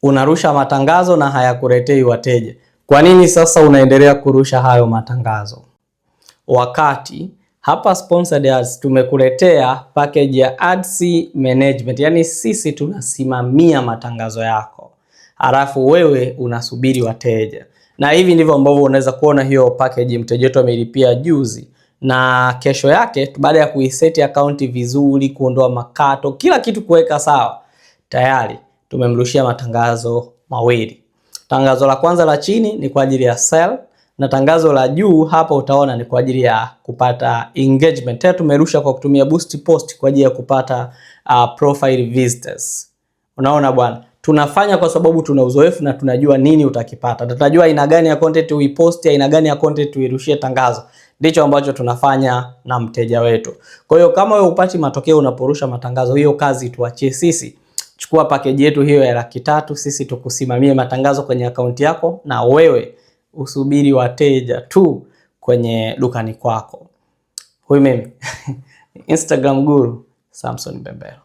Unarusha matangazo na hayakuletei wateja. Kwa nini sasa unaendelea kurusha hayo matangazo wakati hapa Sponsored Ads tumekuletea package ya Ads Management, yaani sisi tunasimamia matangazo yako, halafu wewe unasubiri wateja. Na hivi ndivyo ambavyo unaweza kuona hiyo package mteja wetu amelipia juzi, na kesho yake baada ya kuiseti akaunti vizuri, kuondoa makato, kila kitu kuweka sawa, tayari tumemrushia matangazo mawili. Tangazo la kwanza la chini ni kwa ajili ya sell na tangazo la juu hapa utaona ni kwa ajili ya kupata engagement. Tena tumerusha kwa kutumia boost post kwa ajili ya kupata profile visitors. Unaona bwana, tunafanya kwa sababu tuna uzoefu na tunajua nini utakipata. Tunajua aina gani ya content uiposti, aina gani ya content uirushie tangazo. Ndicho ambacho tunafanya na mteja wetu. Kwa hiyo kama wewe upati matokeo unaporusha matangazo, hiyo kazi tuachie sisi. Chukua pakeji yetu hiyo ya 300,000, sisi tukusimamie matangazo kwenye akaunti yako na wewe usubiri wateja tu kwenye dukani kwako. Huyu mimi Instagram guru Samson Bembelo.